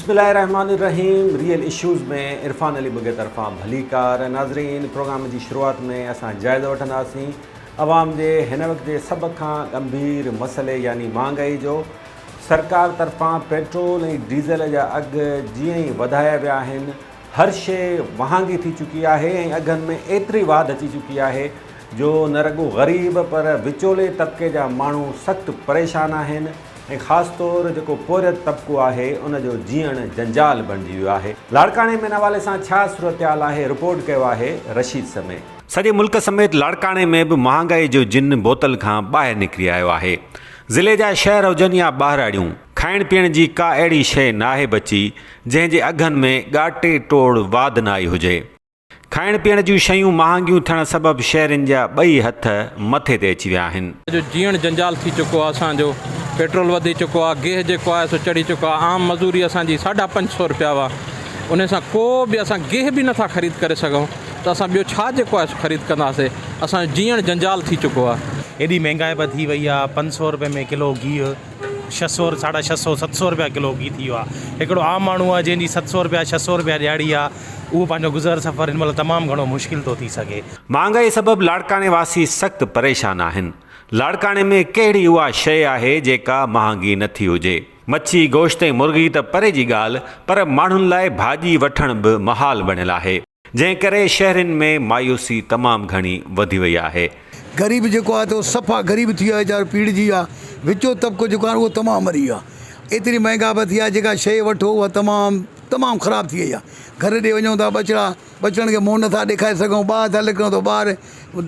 بسم الله الرحمٰن الرحيم ريئل اشوز ۾ عرفان علي ٻگهي طرفان ڀليڪار ناظرين پروگرام جي شروعات ۾ اسان جائزو وٺنداسين عوام جي هن وقت جي سڀ کان ڳنڀير مسئلي يعني مهانگائي جو سرڪار طرفان پيٽرول ۽ ڊيزل جا اگهه جيئن ئي وڌايا ويا آهن هر شيء مهانگي ٿي چڪي آهي ۽ اگهن ۾ ايتري واڌ اچي چڪي آهي جو نه رڳو غريب پر وچولي طبقي جا ماڻهو سخت پريشان آهن ۽ خاص طور جيڪو پورهيت طبقو آهي ان جو جيئڻ جنجال بڻجي ويو آهي. لاڙڪاڻي ۾ ان حوالي سان ڇا صورتحال آهي رپورٽ ڪيو آهي رشيد سمي. سڄي ملڪ سميت لاڙڪاڻي ۾ به مهانگائي جو جن بوتل کان ٻاهر نڪري آيو آهي. ضلعي جا شهر هجن يا ٻاهراڙيون، کائڻ پيئڻ جي ڪا اهڙي شيء ناهي بچي جنهن جي اگهن ۾ ڳاٽي ٽوڙ واڌ نه آئي هجي. کائڻ پيئڻ جون شيون مهانگيون ٿيڻ سبب شهرين جا ٻئي هٿ مٿي تي اچي ويا آهن. جو جيئڻ جنجال ٿي چڪو آهي اسان جو پيٽرول وڌي چڪو آهي گيهه جيڪو آهي سو چڙهي چڪو آهي عام مزوري اسان جي ساڍا 500 روپيا هئا ان سان ڪو به اسان گيهه به نٿا خريد ڪري سگهون ته اسان ٻيو ڇا جيڪو آهي سو خريد ڪنداسي اسان جو جيئڻ جنجال ٿي چڪو آهي. ايڏي مهنگائي به ٿي وئي آهي 500 روپئي ۾ ڪلو گيهه 600 ساڍا 600 700 روپيا ڪلو گيهه ٿي ويو آهي هڪڙو عام ماڻهو آهي جنهن جي 700 روپيا 600 روپيا ڏهاڙي آهي اهو پنهنجو گذر سفر هن مهل تمام گهڻو مشڪل ٿو ٿي سگهي. مهانگائي سبب لاڙڪاڻي واسي سخت پريشان آهن. لاڙڪاڻي ۾ ڪهڙي اها شيء آهي جيڪا مهانگي نه ٿي هجي. مڇي، گوشت ۽ مرغي ته پري جي ڳالهه پر ماڻهن لاء ڀاڄي وٺڻ به محال بڻيل آهي. جنهن ڪري شهرين ۾ مايوسي تمام گهڻي وڌي وئي آهي. غريب جيڪو آهي ته اهو صفا غريب ٿي ويو آهي ويچارو پيڙجي ويو آهي وچون طبقو جيڪو آهي اهو تمام مري ويو آهي ايتري مهنگائي ٿي آهي جيڪا شيء وٺو اها تمام تمام خراب ٿي وئي آهي گهر ڏي وڃون ٿا ٻچڙا ٻچڙن کي منهن نٿا ڏيکاري سگهون ٻاهر ٿا نڪرون ته ٻار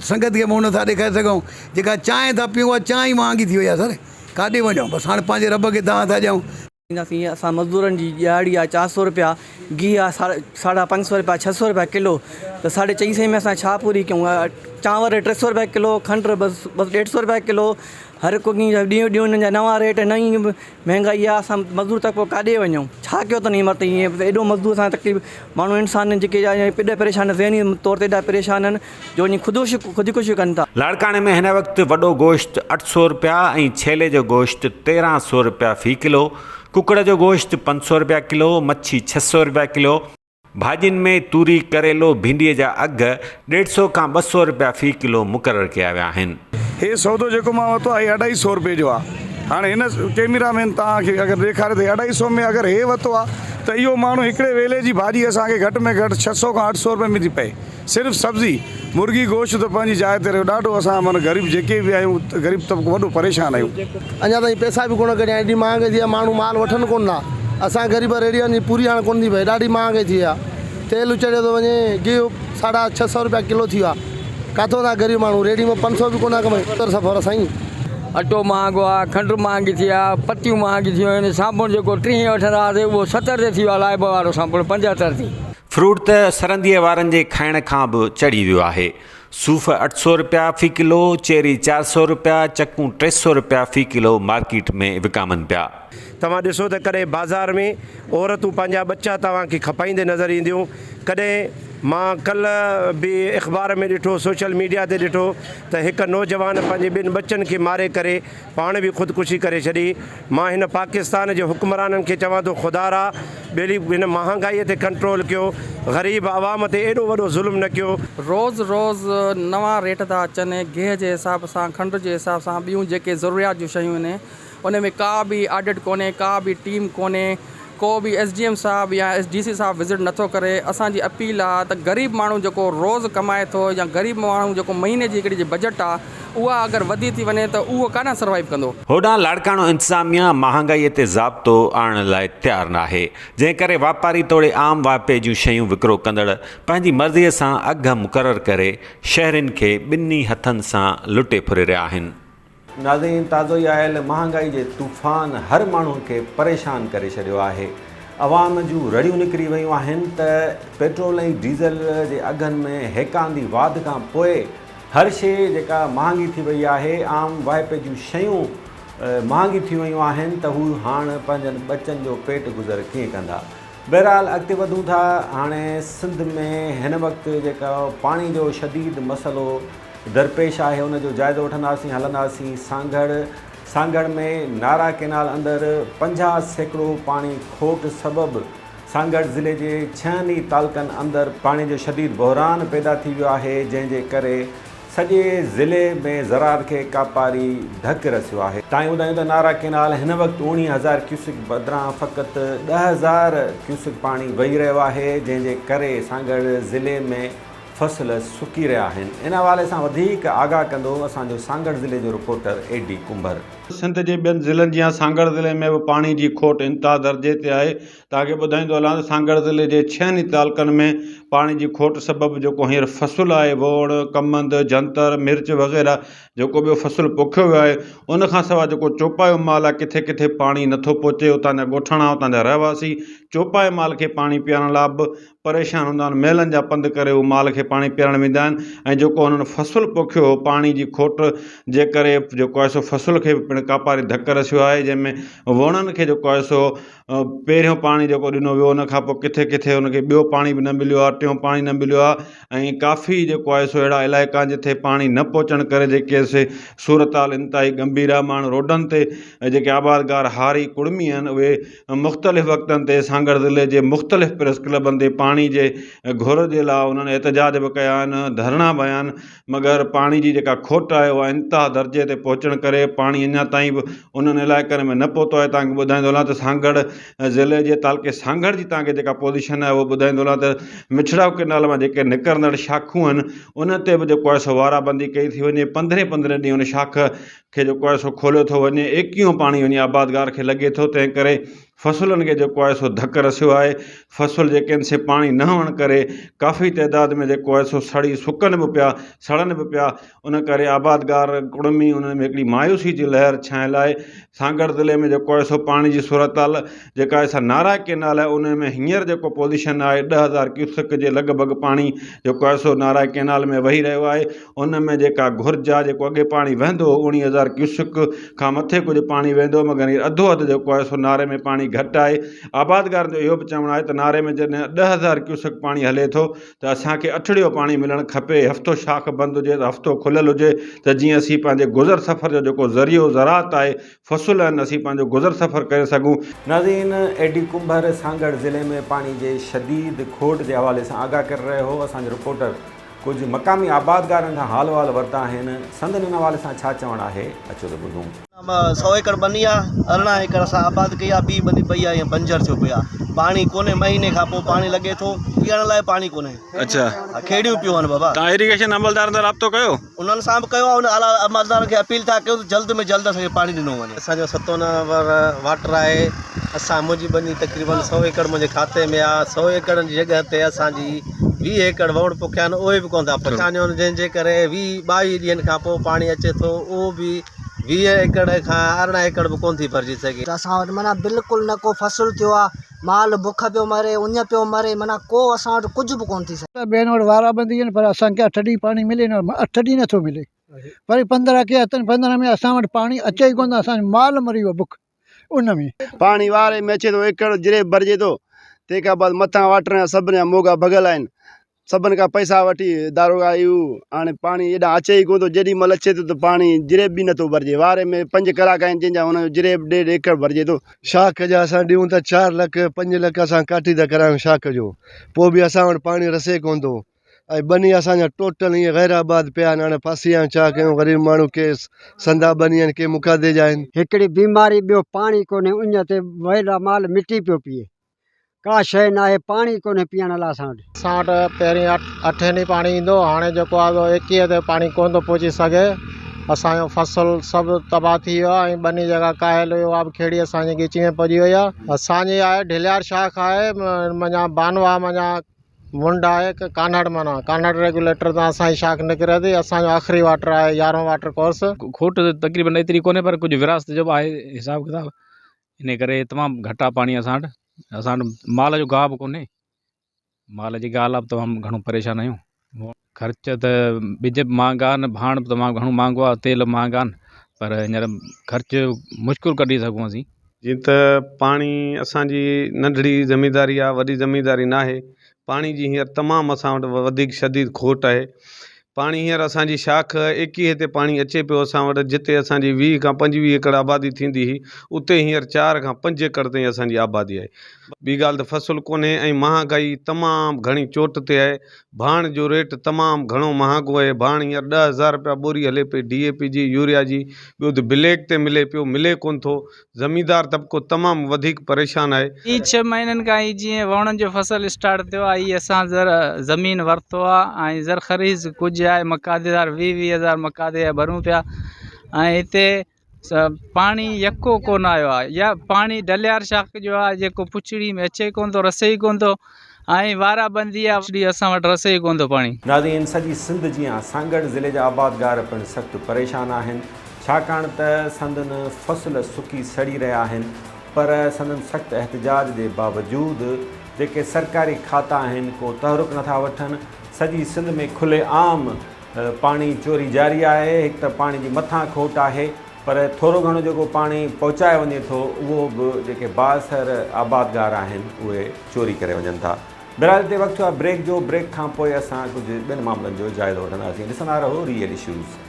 سنگت کي منهن نٿا ڏيکاري سگهون جيڪا چانهه ٿا پيئون اها چانهه ئي مهانگي ٿي وئي آهي سر ڪاڏي وڃون بس هاڻي پنهنجي رب کي دانهن ٿا ڏيون. ڏينداسين اسان مزدورن جي ڏهاڙي آهي 400 روپيا گيهه آهي ساڍا 500 روپيا 600 روپيا ڪلو ته ساڍي چئين سئي ۾ اسان ڇا پوري ڪيون چانور 300 روپيا ڪلو کنڊ بس بس 150 روپيا ڪلو هر هڪ ڏينهن ڏينهن انهن جا نوان ريٽ نئين مهنگائي آهي اسان مزدور طبقو ڪاڏي وڃون ڇا ڪيو اٿن هن مهل تائين ايڏو مزدور سان تڪليف ماڻهو انسان جيڪي ايڏا پريشان ذهني طور تي ايڏا پريشان آهن جو وڃي خودڪشيون ڪن ٿا. لاڙڪاڻي ۾ هن وقت وڏو گوشت 800 رپيا ۽ ڇيلي جو گوشت 1300 رپيا في ڪلو، ڪڪڙ جو گوشت 500 رپيا ڪلو، مڇي 600 رپيا ڪلو، ڀاڄين ۾ توري، ڪريلو، ڀينڊي جا اگهه ڏيڍ سئو کان 200 رپيا في ڪلو مقرر ڪيا ويا آهن. هي سودو جيڪو مان ورتو آهي هي اڍائي سئو رپئي جو آهي. هاڻي هن ڪيميرا مين توهان کي اگر ڏيکاري ته هي اڍائي سئو ۾ اگر هي ورتو آهي ته اهو ماڻهو هڪڙي ويلي جي ڀاڄي اسان کي گهٽ ۾ گهٽ 600 کان 800 رپئي ۾ ٿي پئي. صرف سبزي، مرغي گوشت ته پنهنجي جاء تي رهيو ڏاڍو اسان معنيٰ غريب جيڪي به آهيون غريب طبقو وڏو پريشان آهيون. اڃا تائين پئسا به ڪونه ڪڍيا ايڏي مهانگائي ٿي آهي ماڻهو مال وٺن ڪونه ٿا اسان غريب ريڙهين جي پوري هاڻي ڪونه ٿي پئي ڏاڍي مهانگائي ٿي وئي آهي تيل چڙهيو ٿو وڃي گيهه ساڍا 600 روپيا ڪلو ٿي ويو آهي ڪاٿو ٿا غريب ماڻهو ريڙهي مان 500 به ڪونه ٿا ڪمائين تر سفر سائين. اٽو مهانگو آهي کنڊ مهانگي ٿي آهي پتيون مهانگي ٿي ويون آهن صابڻ جيڪو ٽيهين وٺندا هئاسين اهو 70 تي ٿي ويو آهي لائبه وارو صابڻ 75 تي. فروٽ ته سرنديء وارن جي کائڻ کان به چڙهي ويو آهي. صوف 800 رپيا في ڪلو، چيري 400 رپيا، چڪون 300 رپيا في ڪلو مارڪيٽ ۾ وڪامن پيا. توهان ڏسو ته ڪڏهن بازار ۾ عورتون پنهنجا ٻچا توهان کي کپائيندي نظر اينديون، ڪڏهن مان ڪلهه به اخبار ۾ ڏٺو سوشل ميڊيا تي ڏٺو ته هڪ نوجوان پنهنجي ٻن ٻچن کي ماري ڪري پاڻ به خودڪشي ڪري ڇڏي. مان هن پاڪستان جي حڪمرانن کي چوان ٿو خدارا ٻيلي هن مهانگائي تي ڪنٽرول ڪيو، غريب عوام تي ايڏو وڏو ظلم نه ڪيو. روز روز نوان ريٽ ٿا اچن گيهه جي حساب سان کنڊ جي حساب سان ٻيون جيڪي ضروريات جون شيون آهن ان ۾ ڪا به آڊٽ ڪونهي ڪا به ٽيم ڪونهي ڪو به ايس ڊي ايم صاحب يا ايس ڊي سي صاحب وزٽ نٿو ڪري اسان جي اپيل آ ته غريب ماڻهو جيڪو روز ڪمائي ٿو يا غريب ماڻهو جيڪو مهيني جي هڪڙي جي بجيٽ آ اها اگر وڌي ٿي وڃي ته اهو ڪاڏانهن سروائيو ڪندو. هوڏانهن لاڙڪاڻو انتظاميا مهانگائي تي ضابطو آڻڻ لاء تيار ناهي، جنهن ڪري واپاري توڙي عام واهپي جون شيون وڪرو ڪندڙ پنهنجي مرضي سان اگهه مقرر ڪري شهرين کي ٻنهي هٿن سان لٽي ڦري رهيا آهن. ناظرين تازو ئي آيل مهانگائي جي طوفان هر ماڻهو کي پريشان ڪري ڇڏيو آهي. عوام جون رڙيون نڪري ويون آهن ته پيٽرول ۽ ڊيزل جي اگهن ۾ هيڪاندي واڌ کان پوء هر شيء جيڪا مهانگي ٿي وئي آهي، عام واهپي جون شيون مهانگي ٿي ويون آهن ته هو هاڻ پنهنجن ٻچن جو پيٽ گذر ڪيئن ڪندا. بهرحال اڳتي وڌون ٿا هاڻي سنڌ ۾ هن وقت جيڪا پاڻي جو شديد مسئلو درپيش آهي ان جو جائزو وٺنداسين هلنداسين سانگهڙ. سانگهڙ ۾ نارا ڪينال اندر 50% پاڻي کوٽ سبب سانگهڙ ضلعي جي ڇهن ئي تعلقن اندر پاڻي جو شديد بحران پيدا ٿي ويو آهي جنهن جي ڪري سڄي ضلعي ۾ زراعت کي ڪاپاري ڌڪ رسيو آهي. تائين ٻڌايون ته نارا ڪينال هن وقت 19,000 ڪيوسڪ بدران فقط 10,000 ڪيوسڪ پاڻي وهي رهيو آهي جنهن جي ڪري سانگهڙ ضلعي ۾ فصل سڪي رهيا آهن. ان حوالي سان وڌيڪ آگاهه ڪندو اسان جو سانگهڙ ضلعي جو رپورٽر اي ڊي ڪنڀر. سنڌ جي ٻين ضلعن جيان سانگهڙ ضلعي ۾ به پاڻي جي کوٽ انتها درجي تي آهي توهان کي ٻڌائيندو هلان ته سانگهڙ ضلعي جي ڇهن ئي تعلقن ۾ پاڻي جي کوٽ سبب جيڪو هينئر فصل آهي ووڙ، ڪمند، جنتر، مرچ وغيره جيڪو ٻيو فصل پوکيو ويو آهي ان کان سواء جيڪو چوپايو مال آهي ڪٿي ڪٿي پاڻي نٿو پهچي اتان جا ڳوٺاڻا اتان جا رهواسي چوپائي مال کي پاڻي پيارڻ لاء به پريشان هوندا آهن ميلن جا پنڌ ڪري هو مال کي پاڻي پيارڻ ويندا آهن ۽ جيڪو هنن فصل پوکيو هو پاڻي جي کوٽ جي ڪري جيڪو آهي سو فصل کي به پڻ ڪاپاري ڌڪ رسيو آهي جنهن ۾ ووڻن کي جيڪو آهي سو پهريون پاڻي جيڪو ڏنو ويو ان کان پوء ڪٿي ڪٿي ان کي ٻيو پاڻي به نه مليو آهي ٽيون پاڻي نه مليو آهي ۽ ڪافي جيڪو آهي سو اهڙا علائقا آهن جتي پاڻي نه پهچڻ ڪري جيڪي سي صورتحال انتهائي ڳنڀير آهي ماڻهو روڊن تي جيڪي آبادگار هاري ڪڙمي آهن اهي مختلف وقتن تي سانگهڙ ضلعي جي مختلف پريس ڪلبن تي پاڻي جي گهر جي لاء انهن احتجاج به ڪيا آهن ڌرڻا به هنيا آهن مگر پاڻي جي جيڪا کوٽ آهي اها انتها درجي تي پهچڻ ڪري پاڻي اڃا تائين به انهن علائقن ۾ نه پهتو آهي توهان کي ٻڌائيندو هلان ته سانگهڙ ضلعي جي تعلقي سانگهڙ جي توهان کي جيڪا پوزيشن آهي اهو ٻڌائيندو هلان ته مٺڙائو ڪئنال مان جيڪي نڪرندڙ شاخون آهن ان تي به جيڪو آهي سو وارا بندي ڪئي ٿي وڃي پندرهين پندرهين ڏينهن ان شاخ کي جيڪو آهي سو کوليو ٿو وڃي ايڪيهون پاڻي وڃي آبادگار کي لڳي ٿو تنهن ڪري فصلن کي جيڪو آهي سو ڌڪ رسيو آهي، فصل جيڪي آهن سي پاڻي نه هئڻ ڪري ڪافي تعداد ۾ جيڪو آهي سو سڙي سڪن به پيا سڙن به پيا ان ڪري آبادگار ڪڙمي انهن ۾ هڪڙي مايوسي جي لهر ڇانيل آهي سانگهڙ ضلعي ۾ جيڪو آهي سو پاڻي جي صورتحال جيڪا آهي سا نارا ڪينال آهي ان ۾ هينئر جيڪو پوزيشن آهي 10,000 ڪيوسڪ جي لڳ ڀڳ پاڻي جيڪو آهي سو نارا ڪينال ۾ وهي رهيو آهي ان ۾ جيڪا گهرج آهي جيڪو اڳي پاڻي وهندو هو 19,000 ڪيوسڪ کان مٿي ڪجهه پاڻي ويندو مگر هينئر اڌو اڌ جيڪو آهي سو ناري ۾ پاڻي گهٽ آهي. آبادگارن جو اهو به چوڻ آهي ته ناري ۾ جڏهن 10,000 ڪيوسڪ پاڻي هلي ٿو ته اسان کي اٺڙيو پاڻي ملڻ کپي، هفتو شاخ بند هجي ته هفتو کليل هجي ته جيئن اسين پنهنجي گذر سفر جو جيڪو ذريعو زراعت آهي، فصل آهن اسين پنهنجو گذر سفر ڪري سگهون. ناظرين اي ڊي ڪنڀر سانگهڙ ضلعي ۾ پاڻي جي شديد کوٽ جي حوالي سان آگاهه ڪري رهيو هو اسان جو رپورٽر ڪجهه مقامي آبادگارن کان حال احوال ورتا آهن، سندن ان حوالي سان ڇا چوڻ آهي، اچو ته ٻڌون. سئو ايڪڙ ٻني آ، 18 ايڪڙ اسان آباد ڪئي آ، ٻي ٻني پئي آ ائين بنجر ٿيو پيو آ، پاڻي ڪونهي، مهيني کان پوء پاڻي لڳي ٿو، پيئڻ لاء پاڻي ڪونهي. اڇا. ها کيڙيون پيون آهن بابا. توهان ايريگيشن عملدارن سان رابطو ڪيو؟ انهن سان به ڪيو آ، ان اعليٰ عملدارن کي اپيل ٿا ڪيون ته جلد ۾ جلد اسان کي پاڻي ڏنو وڃي. اسان جو ستون نمبر واٽر آهي، اسان منهنجي ٻني تقريبن سئو ايڪڙ منهنجي کاتي ۾ آ، سئو ايڪڙن جي جڳهه تي اسان جي 20 ايڪڙ ووڻ پوکيا آهن اهي به ڪونه ٿا پچن. اسان جو جنهن جي ڪري 20 22 ڏينهن کان پوء پاڻي اچي ٿو اهو به 20 ايڪڙ کان 18 ايڪڙ به ڪونه ٿي ڀرجي سگهي. ته اسان وٽ معنيٰ بلڪل نه ڪو فصل ٿيو آ، مال بک پيو مري، اڃ پيو مري، معنيٰ ڪو اسان وٽ ڪجهه به ڪونه ٿي سگهيو. ٻين وٽ وارا بندي آهن پر اسان کي اٺ ڏينهن پاڻي ملي نه اٺ ڏينهن نٿو ملي وري 15 ڪي اٿن 15 ۾ اسان وٽ پاڻي اچي ئي ڪونه اسان جو مال مري ويو بک ان ۾. پاڻي واري ۾ اچي ٿو ايڪڙ جريب ڀرجي ٿو تنهن کان بعد مٿان واٽر جا سڀني جا موڳا ڀڳل آهن سڀن کان پئسا وٺي داروغا اهو هاڻي پاڻي هيڏانهن اچي ئي ڪونه ٿو جيڏي مهل اچي ٿو ته پاڻي جريب به نٿو ڀرجي واري ۾ پنج ڪلاڪ آهن جنهن جا هن جو جريب ڏيڍ ايڪڙ ڀرجي ٿو. شاخ جا اسان ڏيون ته چار لک پنج لک اسان ڪاٺي ٿا ڪرايون شاخ جو پوء به اسان وٽ پاڻي رسي ڪونه ٿو ۽ ٻني اسان جا ٽوٽل ائين غير آباد پيا آهن هاڻي ڦاسي ويا آهيون ڇا ڪيون غريب ماڻهو ڪي سندا ٻني آهن ڪي مقاطعي جا آهن. هڪڙي بيماري ٻيو پاڻي ڪونهي اڃ تي ويل مال مٽي پيو پيئي ڪا شيء ناهي پاڻي ڪونهي پيئڻ لاء اسان وٽ. اسان وٽ پهرين اٺين ڏينهن پاڻي ايندو هو هاڻي جيڪو آهي سو ايڪيهه تي پاڻي ڪونه ٿو پهچي سگهي اسان جو فصل سڀ تباهه ٿي ويو آهي ۽ ٻني جيڪا ڪاهيل هئي اها به کيڙي اسان جي ڳچي ۾ پئجي وئي آهي اسان جي آهي ڍليار شاخ آهي منجهان بانوا منجهان منڊ آهي ڪانهڙ معنيٰ ڪانهڙ ريگيوليٽر تان اسان جي شاخ نڪري ٿي اسان جو آخري واٽر آهي يارهون واٽر ڪورس. کوٽ تقريبن ايتري ڪونهي پر ڪجهه ورهاست جو به آهي حساب ڪتاب انهي ڪري تمام گهٽ آهي پاڻي اسان وٽ اسان وٽ مال جو گاهه به ڪونهي مال جي گاهه لاء به تمام گهڻو پريشان آهيون خرچ ته ٻج به مهانگا آهن ڀاڻ به تمام گهڻو مهانگو آهي تيل به مهانگا آهن پر هينئر خرچ مشڪل ڪڍي سگهون اسين. جيئن ته پاڻي اسان جي ننڍڙي زمينداري آهي وڏي زمينداري ناهي پاڻي جي هينئر تمام اسان وٽ وڌيڪ شديد کوٽ آهي. پاڻي هينئر اسان جي شاخ ايڪيهه تي پاڻي اچي پيو اسان وٽ جتي اسان جي 20 کان 25 ايڪڙ آبادي ٿيندي هئي اتي هينئر 4 کان 5 ايڪڙ تائين اسان جي آبادي آهي. ٻي ڳالهه ته فصل ڪونهي ۽ مهانگائي تمام گهڻي چوٽ تي آهي. ڀاڻ جو ريٽ تمام گهڻو مهانگو آهي. ڀاڻ هينئر 10,000 رپيا ٻوري هلي پئي ڊي اي پي جي يوريا جي ٻيو ته بليڪ تي ملي پيو ملي ڪونه ٿو. زميندار طبقو تمام وڌيڪ پريشان آهي. هي ڇهه مهينن کان هي جيئن ووڻن جو فصل اسٽارٽ ٿيو آهي هي اسان زر زمين ورتو آهي ۽ زرخريز ڪجهه آهي مقاديدار ويهه ويهه هزار مقادي جا ڀرون پيا ۽ هتي پاڻي يڪو ڪونه آيو آهي يا پاڻي ڊليار شاخ جو آهي جيڪو پڇڙي ۾ اچي ڪونه ٿو رسي ئي ڪونه ٿو ۽ وارا بندي آهي پڇڙي اسان وٽ رسي ئي ڪونه ٿو پاڻي. ناظرين سڄي سنڌ جيان سانگهڙ ضلعي جا آبادگار پڻ سخت پريشان آهن. ڇاڪاڻ ته سندن فصل سڪي سڙي رهيا آهن پر سندن سخت احتجاج جي باوجود جيڪي سرڪاري کاتا آهن ڪو تحرڪ نٿا وٺن، سڄي سنڌ ۾ کلي عام پاڻي چوري جاري آهي، هڪ ته پاڻي جي مٿان کوٽ آهي پر ٿورو گهڻو جيڪو پاڻي پهچايو وڃي ٿو اهو به جيڪي بااثر آبادگار آهن اهي چوري ڪري وڃن ٿا. بهرحال هتي وقت ٿيو آهي بريڪ جو، بريڪ کانپوء اسان ڪجهه ٻين معاملن جو جائزو وٺنداسين، ڏسندا رهو ريئل اشوز.